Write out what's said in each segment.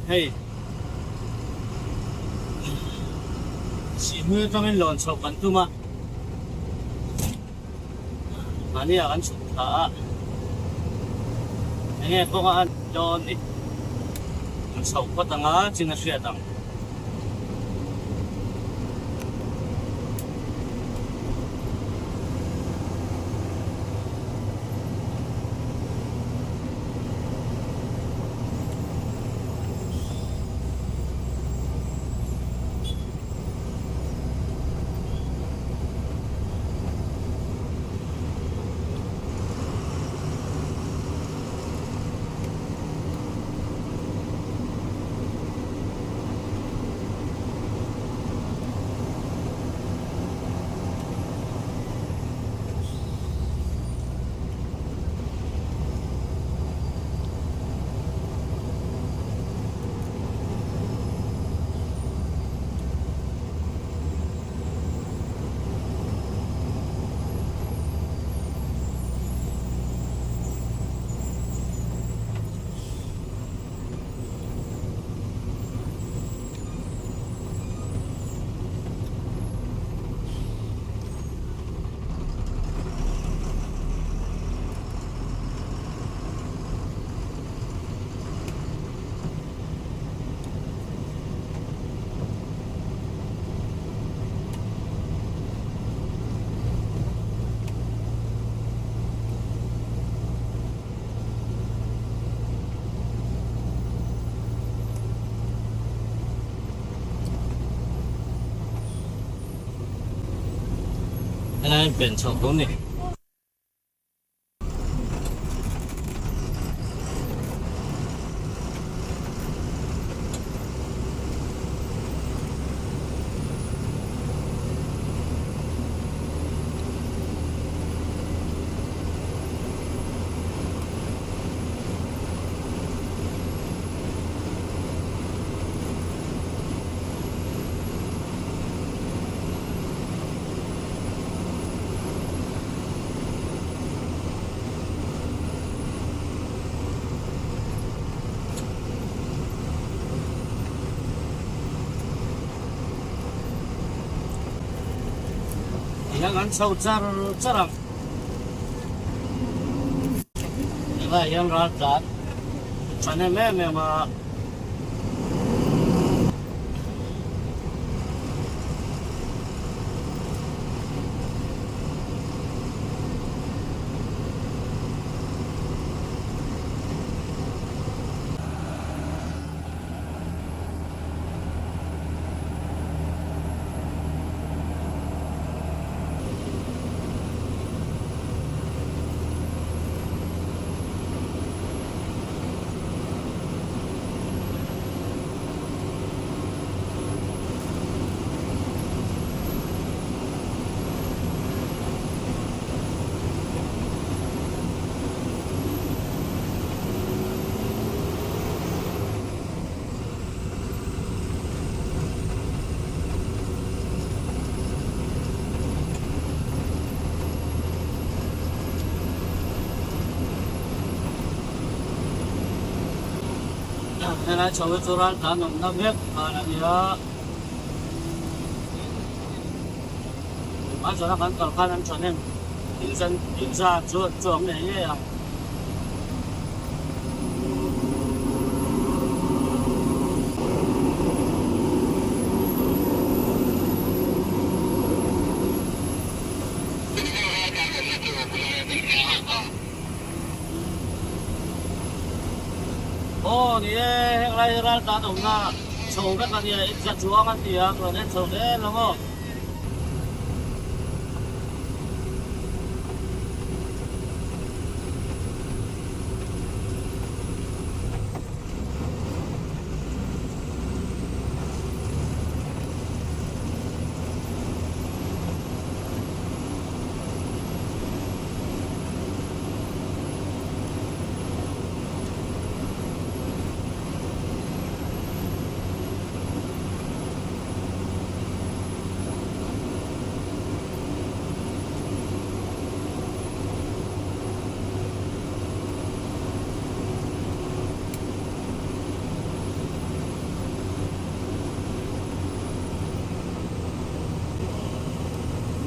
Hei Sihhmui atangin lawn chhoh kan tum a, mahni ah kan chhuk thla a, enge kawnga a dawn ni kan chhoh phawt anga chin a hriat ang. Helai pen chhoh tur ni. Tihian an chho char char ang. Helaiah hian ral tlan thahnem em em a. Helai chho hi chu ral tlan awmna vek khan a nia. A zawna kan kal khan an thahnem inzan chu an chuang ngei ngei ang. Aw ni e, heng lai hi ral tan awmna chho vek a nia, in za chuang an ti a, ka rawn en chho zel ang aw.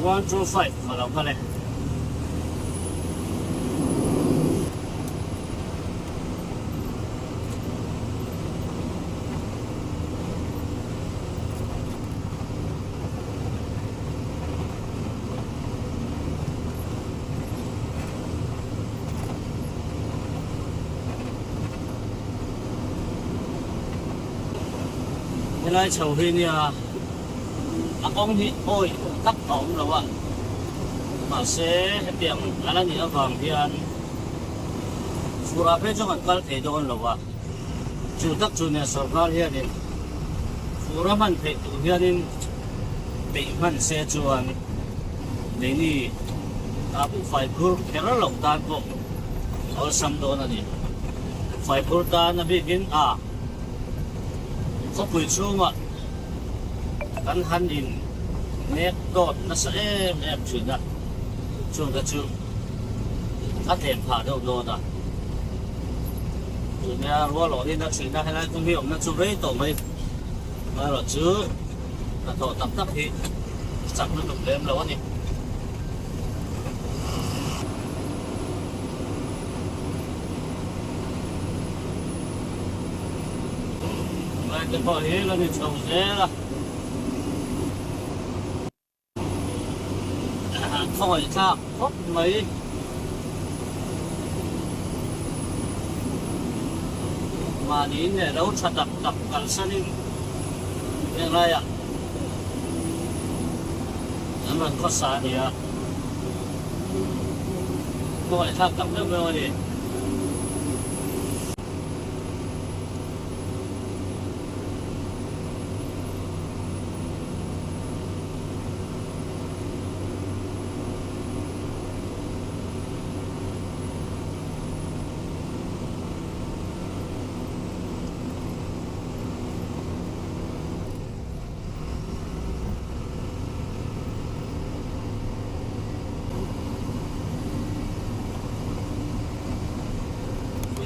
1 2 5 a lo kal e. Helai chho hi nia a kawng hi awi tak a awm lo a, mahse hetiang a la nih avang hian furah phei chuan kan kal thei dawn lo a, chu tak chu nia sorkar hianin fur a hman theih tur hianin peih hman se chuan keini a buhfai phur kher lo tan pawh awlsam dawn a ni. Buhfai phur tan a bikin a khawpui chhungah kan han in nek dawt nasa em em thin a, chungte chu a tlem phah deuh dawn a. Tunge rual awhin a thin a, helai kawng hi awmna chu rei tawh mai. Amaherawh chu hnathawh tak tak hi chak lutuk lem lo a ni. Ngaite pawh hi la ni chho zel a. Khawngaih thlak khawp mai. Mahni in leh lo tha tak tak kalsanin heng laiah an rawn khawsa a ni a. Khawngaih thlak tak meuh meuh a ni.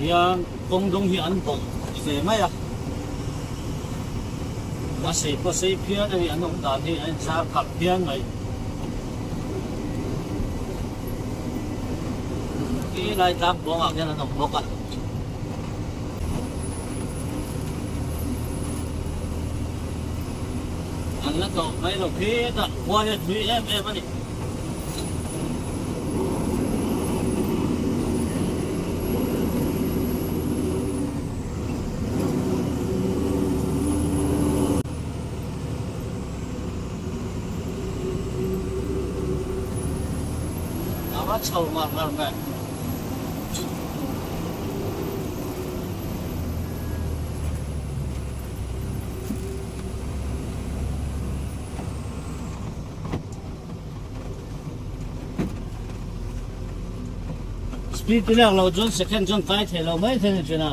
Hian kawng dawng hi an bawk ve mai a, a sei pawh sei phian a ni, an awm dan hi a inzar khalh phian mai. Khi lai tlang buangah khian an awm bawk a. An la tawh mai lo khitah khua hi a thui em em a ni. A va chho ngar ngar mai. Speed te lak loh chuan second chuan kai thei lo mai thei a ni thin a.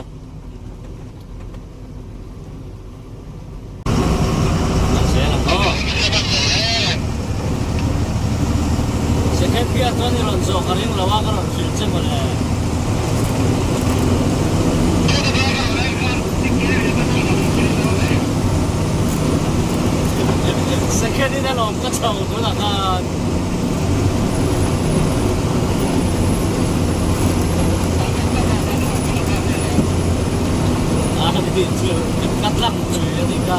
Second gear chuan i rawn zawh ka ring lo a ka rawn hrilh che mawle. Second in alawm ka chho tunah khan. A nih chu ka tlang tui a nih kha.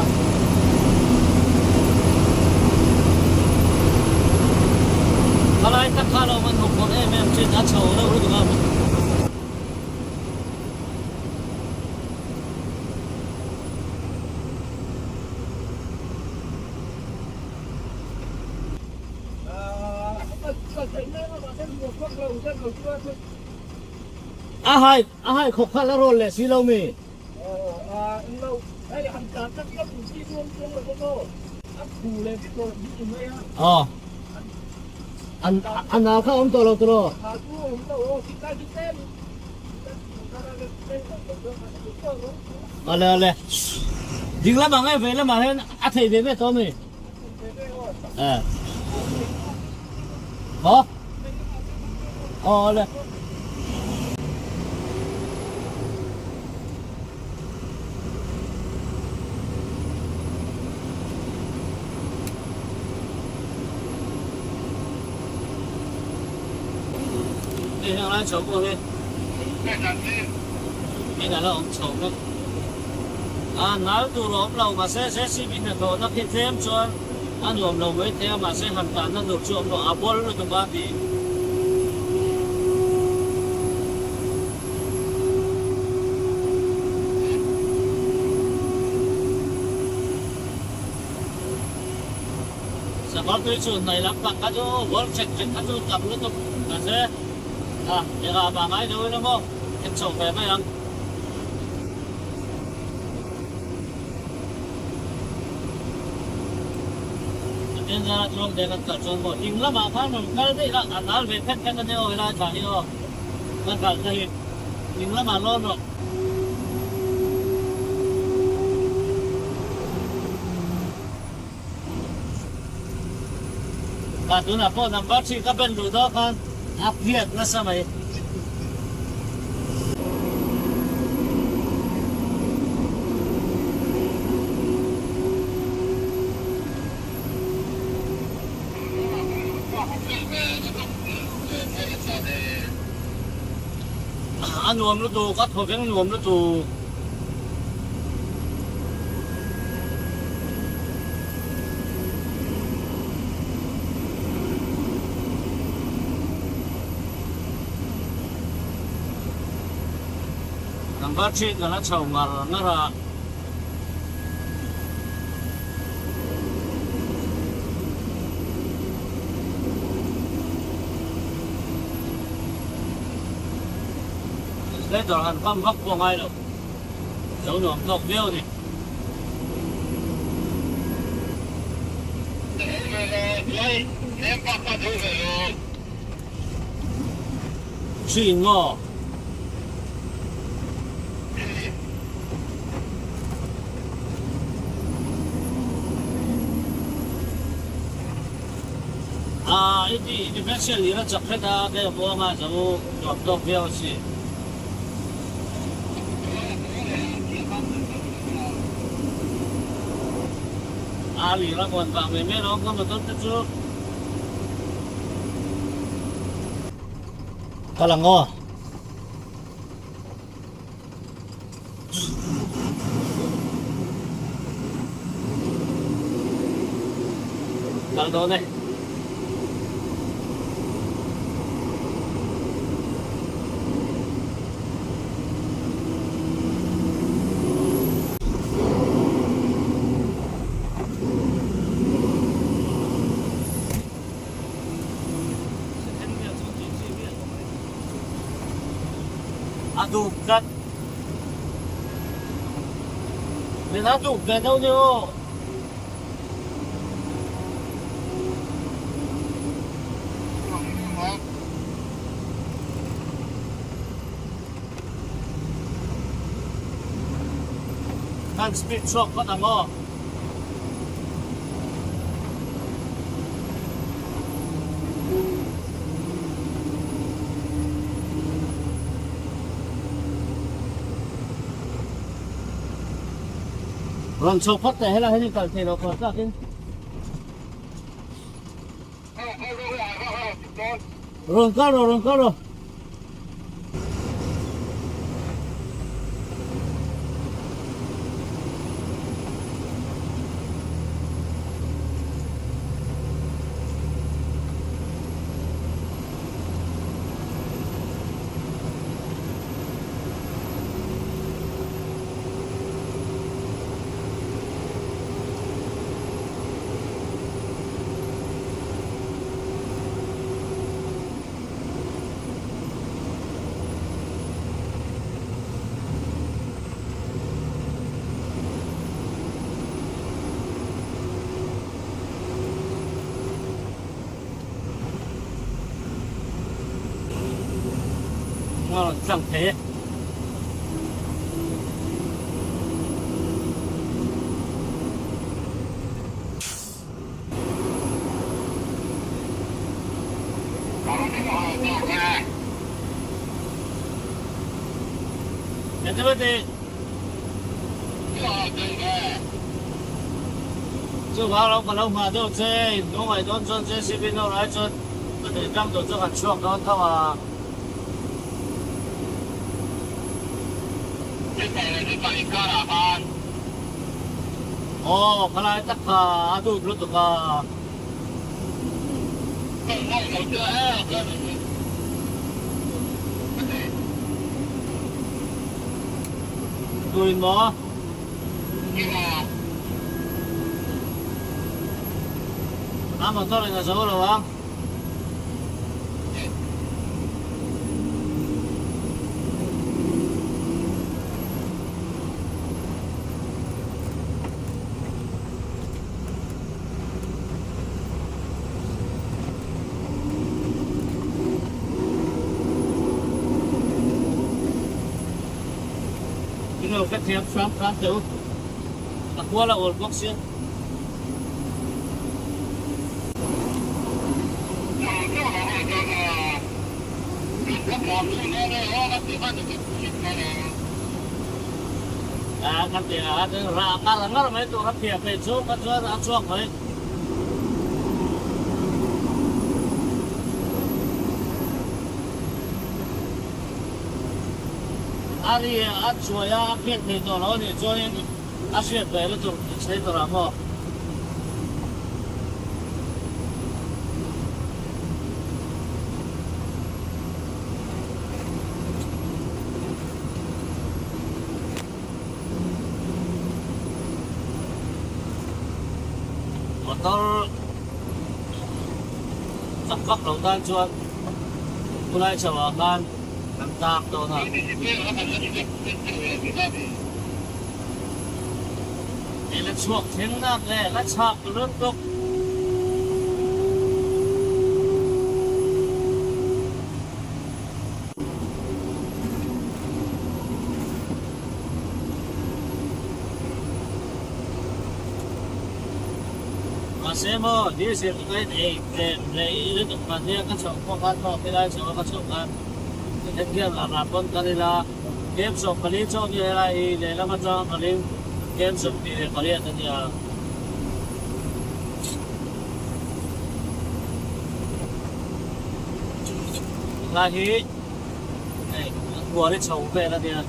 Khalai tak kha lo man huk phawrh em em thin a chho reuh lutuk a. A hai a hai khawp kha la rawl leh si lo mi. Aw an a nau kha awm tawh lo tawh lo. Awle awle ding lamah nge vei lamah hian a thei ve ve tawh mi. Eh. Maw? Aw le. ni heng lai chho pawh hi in a la awm chho vek a, nal tur a awm lo mahse JCB hnathawhna khi tlem chuan a nuam lo mai thei a mahse han tanna tur chu a awm lo a bawl lutuk a tih. Sakawr tui chu hnaih lam pang kha chu bawl chek chek kha chu tam lutuk mahse a engah mah ngai lo ila maw en chho ve mai ang. Pathian zara chuan ve kan kal chuan maw ding lamah khan rawn kal daih la a nal ve phet phet a nia aw helai thla hi aw kan kal na hi ding lamah lawn rawh. Kha tunah pawh number three ka ben duh dawn khan a phiat nasa mai. A nuam lutuk, a thawveng nuam lutuk. Number three kan la chho ngar ngar a. Letter han pump vak pawh ngai lo. Lo nuam tawk viau a ni. Hri ngaw. A i ti differential lir a chak hret a kei a buanga zo nuam tawk viau a si. A lir a muan vang mai mai lo ka motor te chu. Kal ang aw. Kal dawn e. A dup tlat. Min a dup ve deuh ni aw. Kan speed chhuak phawt ang aw. Rawn chho phawt teh helai hian i kal thei lo phawt tlakin. Rawn kal rawh rawn kal rawh. A rawn tlang thei e. Chuvang lo ka lo nghah deuh che, in hnung ngaih dawn chuan JCB nawr ai chuan ka tui tlang tur chu kan chhuak dawn tho a. Aw ka lai tak kha a dut lutuk a. Tuin maw? A motor in a zo lo ang. Ilo ka thiam hram hram teh u. A kual a awl bawk sia. A kan ti a rah ngar ngar mai tur a phiah peih chu kha chuan a chhuak mai. A ri a chuai a, a phiat thei tawh lo a nih chuanin a hriat ve lutuk chei tawh ang maw? Motor chak vak lo tan chuan khulai chho ah khan kan tak dawn a. Hei la chhuak thleng nak le la chhak lutuk. Mahse maw diesel chu ka in ei tlem leh i lutuk hman nia ka chhoh pawh khan maw helai chho a ka chhoh khan ka then khian a rah pawn kal ila kem 14 chaw nia helai hi lehlam atanga kalin kem 28 a nia. Lai hi hei a hnuai chho vel a nia.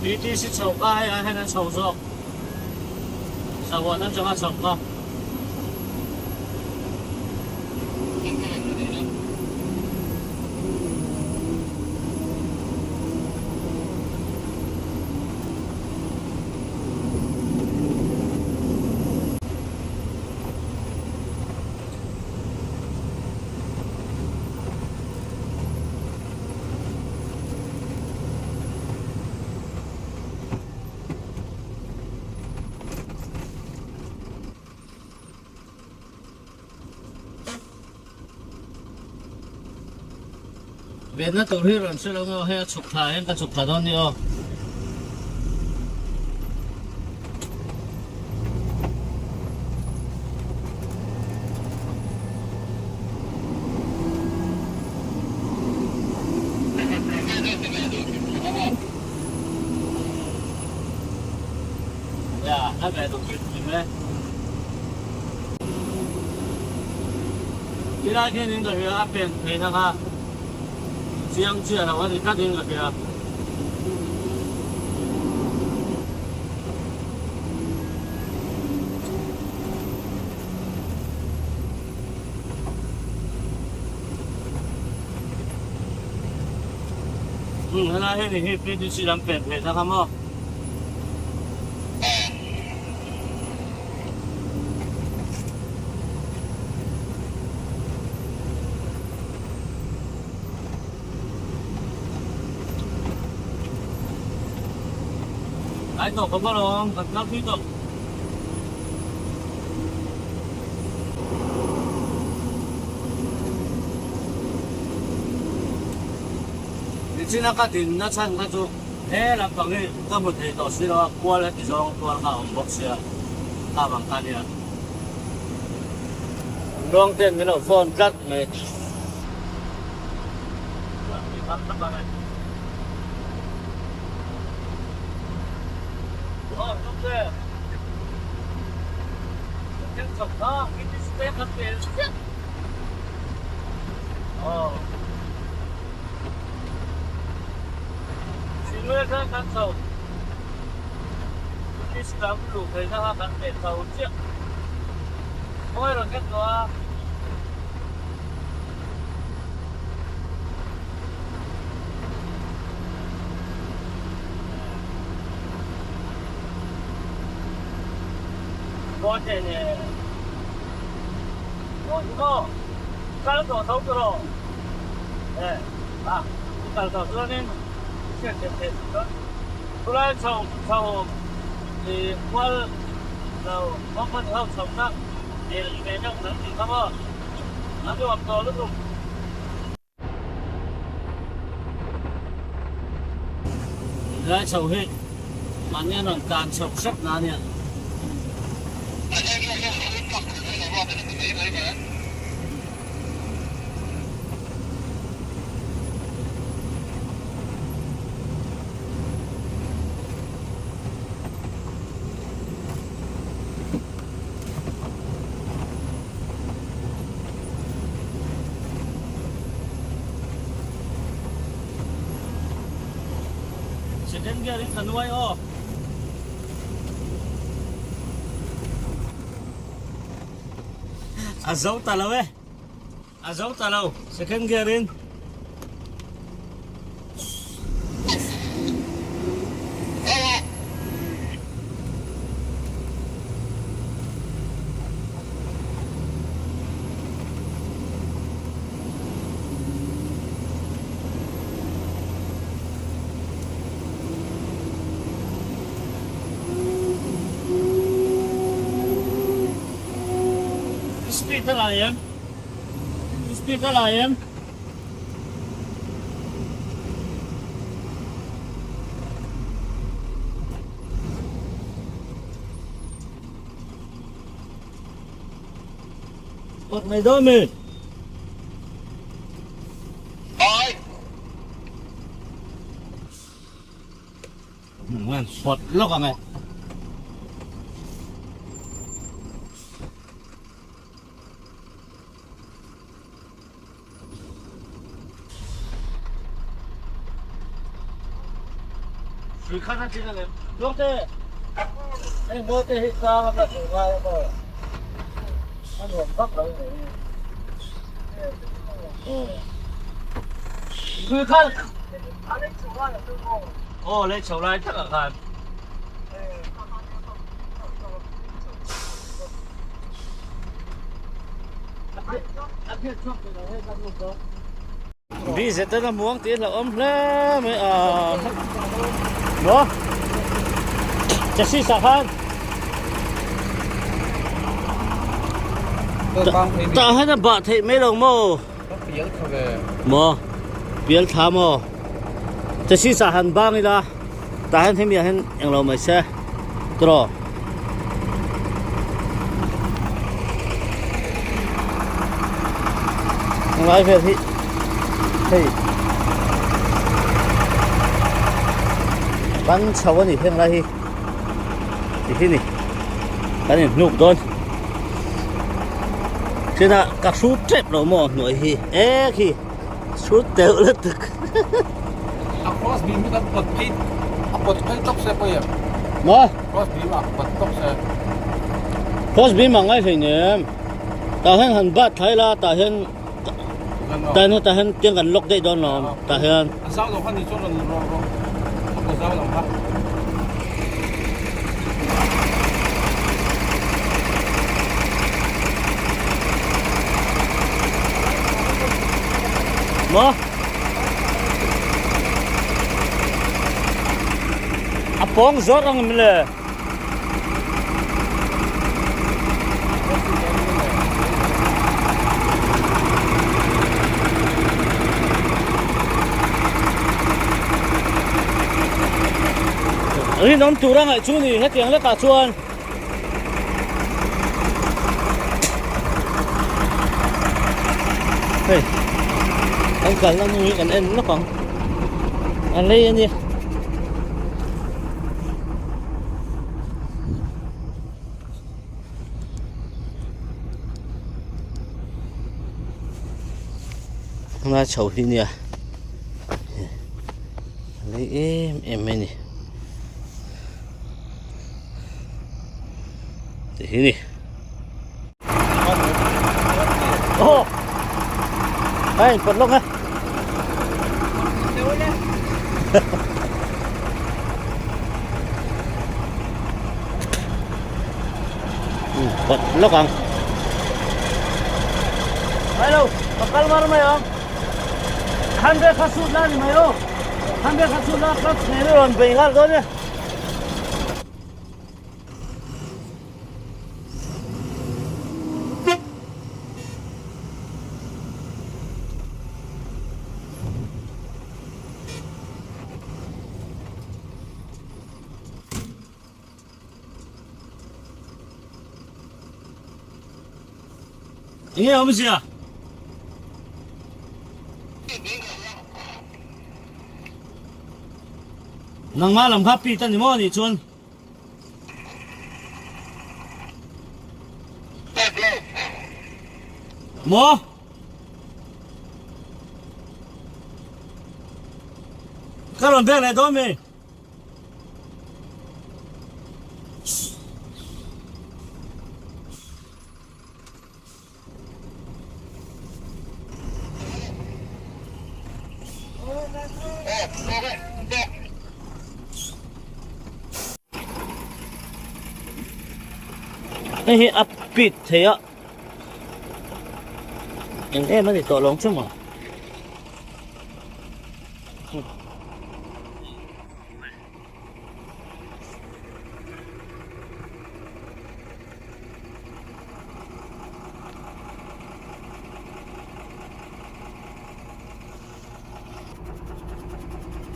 BTC chho kha hei ai hian an chho zawk. Sahuan atanga chho kha. Venna tur hi rawn hre lo maw hei a chhuk thla hian ka chhuk thla dawn ni aw. Ya, a ve duh hrim hrim e. Tilai khianin ka hria a pen theihna kha chiang chiah lo a ni tlatin ka hria. Umm helai hi ni hi PDC lam pen theihna kha maw. Ai tawh ka bawk alawm kan kal pui tawh. Nichina ka dinna chhan kha chu he lampang hi ka hmu thei tawh si lo a, kual heti zawng kual kha a awm bawk sia kha vang kha nia. Tluang ten min lo phone tlat mai. Lai chho hi mahni an rawn tlan chhoh hrep na ania. Second gear in ka nuai aw. A zo ta lo e. A zo ta lo second gear in. Speed a lai em? Speed a lai em? Pot mai dawn mi? Pot lawk ang e. Hrui khat a chin a lem. Tluangte, hei maw te hi tlang a ka hmuh ngai a maw? A nuam vak lo mai hi. Hrui khat. Aw, lei chho lai takah khan. Bi zet a muang tih a hlauhawm hle mai a maw chassis ah khan tah hian a bah theih mai lo maw maw pial thla maw chassis ah han bang ila tah hian hemi ah hian englo mai se tiraw. Ngai vel hi hei kan chho a ni heng lai hi ti hi ni kan in hnuk dawn china ka hrut tep lo maw hnuai hi e khi hrut teuh lutuk a cross beam hi kan pawt phei a pawt phei tawp se pawh em maw Cross beam ah bat tawp se. Cross beam ah ngai hleinem. Tah hian han bat thla ila tah hian tah hian tah hian tiang kan lock daih dawn lawm tah hian. A zau lo kha ni chuan rawn rawh rawh a kaw zau lo kha. Maw? A pawng zawr ang em le? Rinawm tur a ngaih chu ni hetiang lekah chuan. Kan kalna hnu hi kan en lawk ang. A lei a nia. Helai chho hi nia a lei em em mai a ni ti hi ni ô đây quật lông á quật lawk ang hello ka kal mar mai ang handbrake kha sut la ni mai aw handbrake kha sut la clutch nei a rawn bei nghal dawn e. Enge awmzia? Nangmah lam kha pit a ni maw anih chuan? Maw? Ka rawn bek leh dawn mi? Hei hi a pit thei a eng em a ni tawh lo ang chu maw.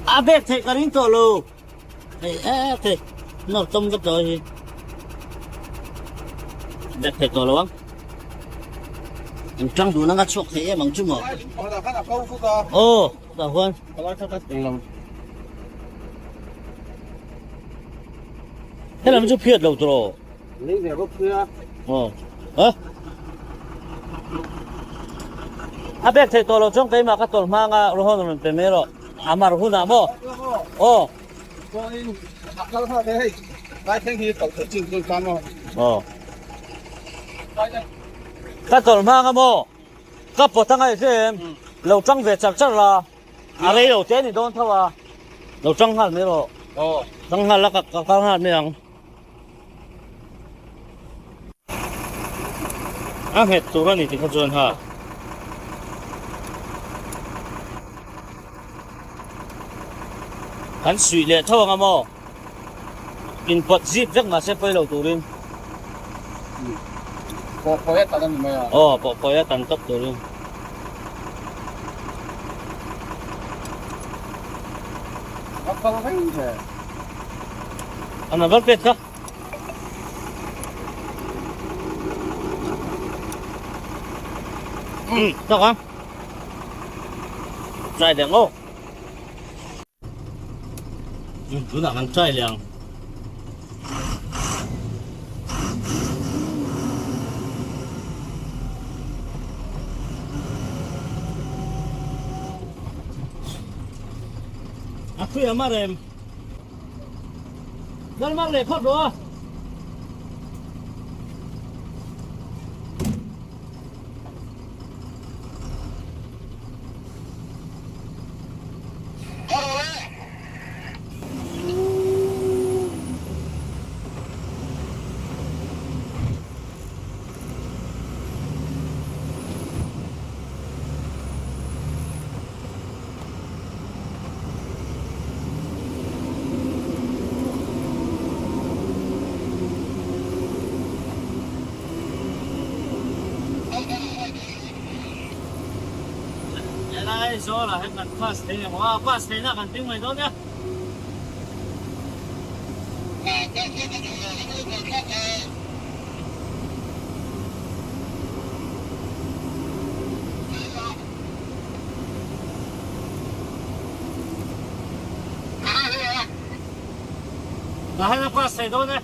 A bek theih ka ring tawh lo. Hei e thei nawr tawm vek tawh hi. Bek theih tawh lo ang. An tang dun anga chhuak thei em ang chu maw. Aw, tah huan. Helam chu phiat lo tur aw. Lei ve bawk sia. Aw. Ha? A bek theih tawh lo chuan keimah ka tawlh hmang a Rohan rawn pe mai rawh. A mar hunah maw? Aw. Chuanin a kal nghal thei hei. Lai thleng hi tawlh theih chin chu tan maw? Aw. Ka tawlh hmang a maw? Ka pawt a ngaih hle em? Lo tang ve char char la. A rei lo te a ni dawn tho a, lo tang nghal mai rawh. Tang nghal la ka kal nghal mai ang. A nghet tur a ni tikha chuan ha. Kan suih leh tho ang a maw? Inpawt zip vek mahse pawi lo turin. Pawh pawih a tan a ni mai a. Aw, pawh pawih a tan tawp turin. A kal reng ve. A number plate kha. Tawk ang. Try leh ang aw. Tunah kan try leh ang. A khuih a mar em? Lal mar leh phawt rawh a. Helai zawlah hian kan pass thei ang a, pass theihna kan ding mai dawn nia. Tah hian a pass thei dawn e.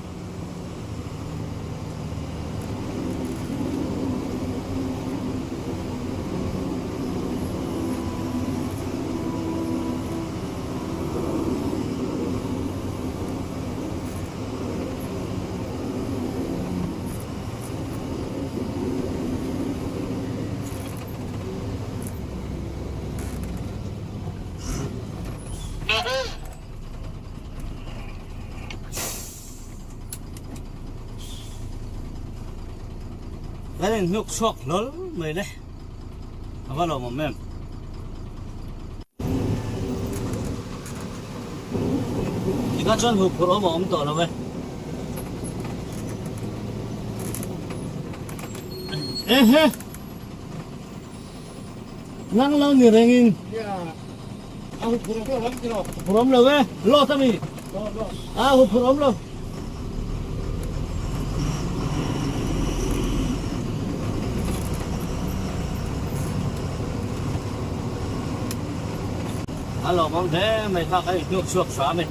Kan in hnuk chhuak hlawl mai le a va lawmawm em. Tikha chuan huh phurh awm a awm tawh lo e. Ehe! Nang lo ni rengin. A hu phur awm lo ti lo. Phur awm lo e. Lot ami. A hu phur awm lo. A lawmawm hle mai kha ka inhnuk chhuak hram e.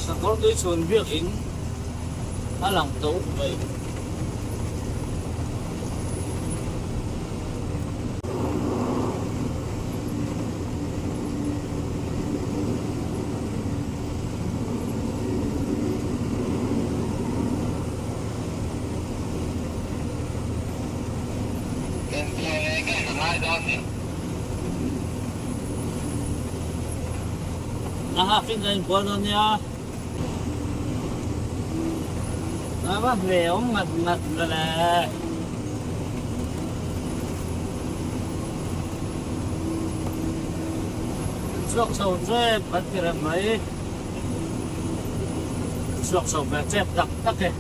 Sakawr tui chhun biakin a lang to mai. A hak in ka inbual dawn nia. A va hle awm ngat ngat ve le. Chhuak chho chep kan ti reng mai. Chhuak chho ve chep tak tak e.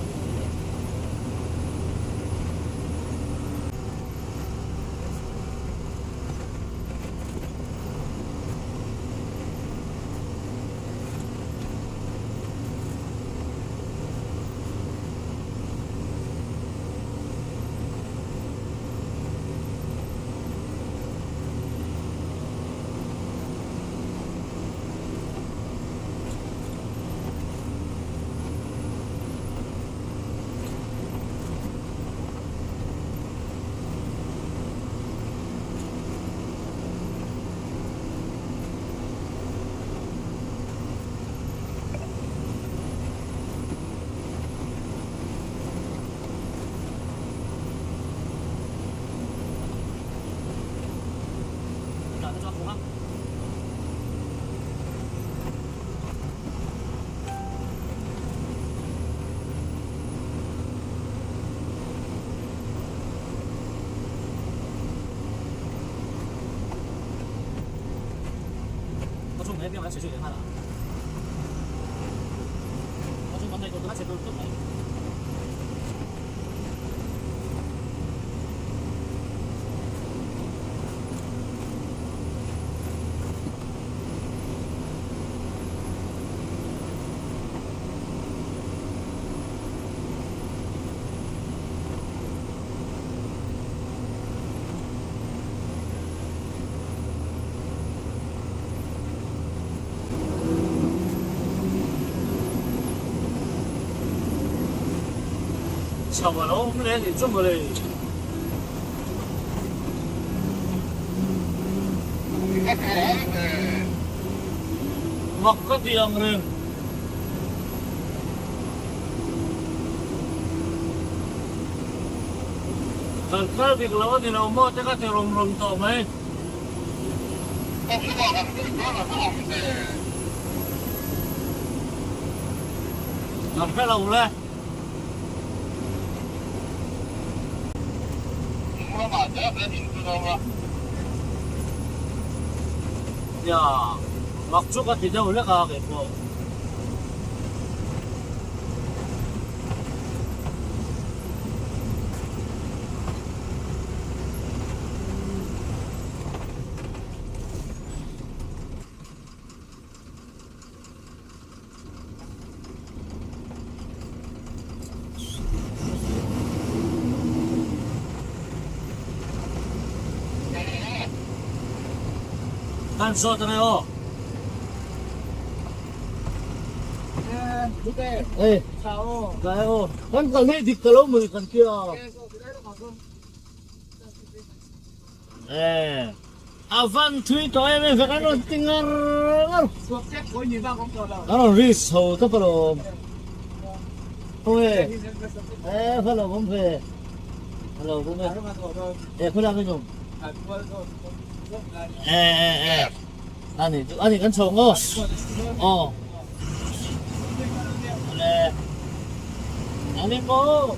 Chho a lo awm leh a nih chu mawle. Mak ka ti ang reng. Kan kal dik lo a ni lo maw te ka ti rum rum tawh mai. Kan hre lo le. Nia, mak chu ka ti deuh hlek a keipawh. Kan zawt ange aw. Ei, gai aw. Kan kal hei dik ta lo mawni kan tia. Eh, a van thui tawh em em ve kan rawn ti ngar ngar. Kan rawn risk chho tawp alawm. Khawnge? Eh, khaw lo awm ve. Hello, khawnge? Eh, khaw lam in awm. Eh, eh, eh. Ani, ani kan chho ngaw. Aw. Le. Ani pawh.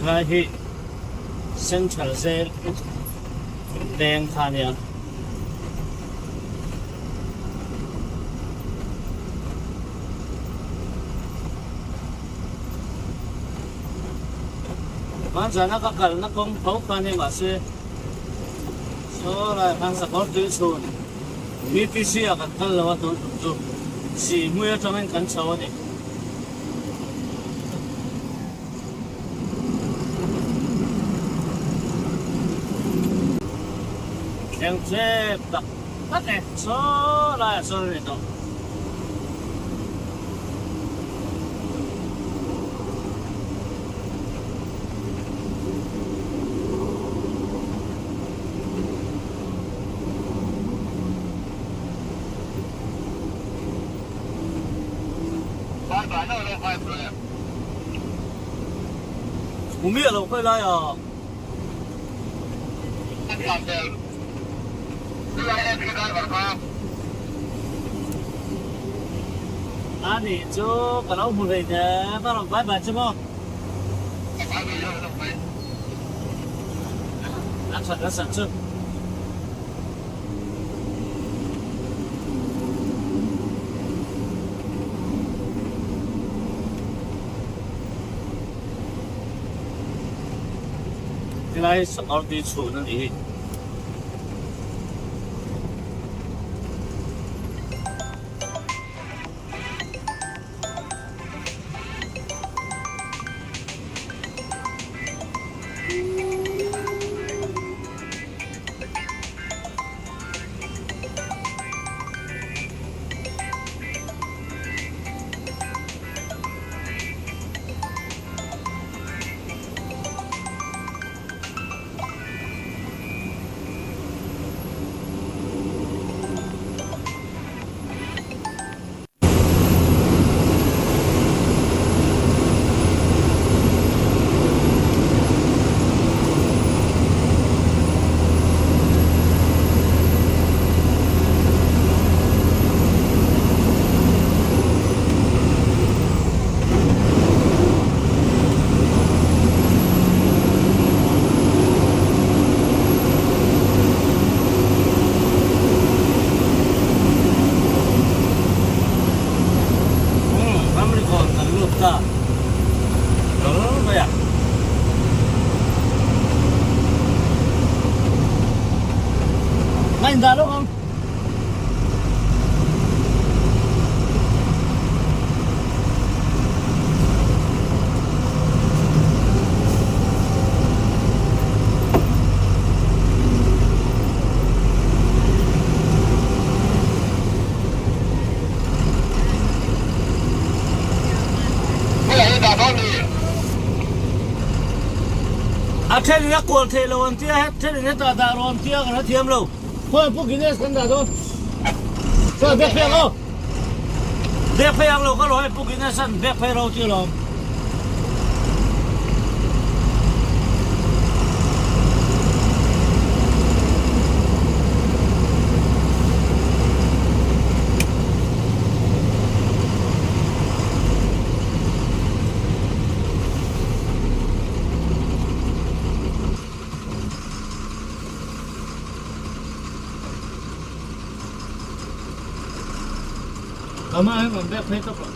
Lai hi Central Jail veng kha a nia. Hmanzana ka kalna kawng tho kha a ni mahse saw lai khan sakawr tui chhun VPC ah kan kal lo a tun tum chu Sihhmui atangin kan chho a ni. thleng tlep tak tak e, saw laiah sawn a ni tawh. Hmu miah lo khawi lai ah. A nih chu ka lo hmu hlei hle ka rawn vai vai che maw. A that nasat chu. Helai Sakawr tui chhun a nih hi. Ramri kawn kan lut ta hlawl mai a. Ngaih dah lawk ang. A thenin a kual theih lo an tia, thenin hetah dah rawh an tia ka hrethiam lo. Khawi Pu Guinness kan dah dawn. Chuan bek phei ang aw. Bek phei ang lo ka lo hei Pu Guinness an bek phei ro ti alawm. Amah hian rawn bek phei tawp lo.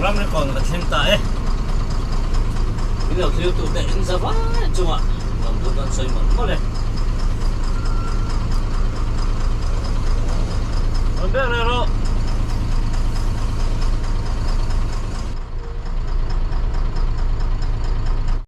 Ram record ka thleng ta e. Min lo thlir tute in za vai chungah lawmthu kan sawi mawlh mawlh e.